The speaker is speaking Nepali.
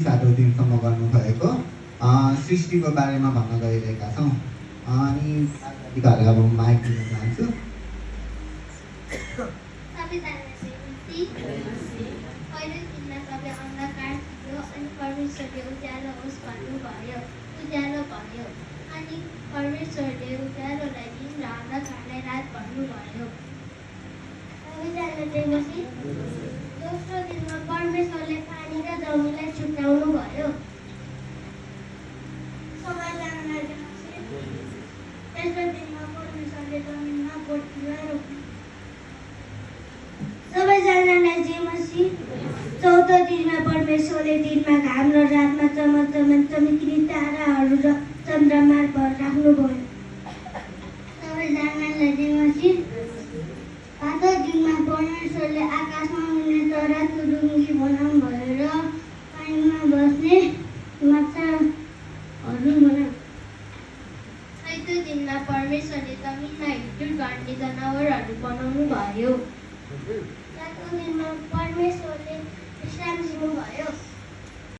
7औं दिनसम्म गर्नुभएको सृष्टिको बारेमा भन्न गइरहेका छौँ। अनि साथीहरूले अब माइक दिन चाहन्छु। पहिलो दिनमा सबै अन्धकार थियो अनि परमेश्वरले उज्यालो होस् भन्नुभयो, उज्यालो भयो। अनि परमेश्वरले उज्यालोलाई दिन र अन्धकारलाई रात भन्नुभयो। दोस्रो दिनमा परमेश्वरले पानी र जमिनलाई छुट्याउनु भयो। तेस्रो दिनमा परमेश्वरले जमिनमा बोटबिरुवा रोप्नु। सबैजनालाई जय मसीह। चौथो दिनमा परमेश्वरले दिनमा घाम र रातमा चमकिने ताराहरू र चन्द्रमा राख्नुभयो। सबैजनालाई जय मसीह। पाँचौँ दिनमा परमेश्वरले आकाशमा उड्ने चरा चुरुङ्गी बनाउनु भयो र पानीमा बस्ने माछाहरू बनाउनु। छैटौँ दिनमा परमेश्वरले जमिनमा हिँडडुल गर्ने जनावरहरू बनाउनु भयो। सातौँ दिनमा परमेश्वरले विश्राम दिनुभयो।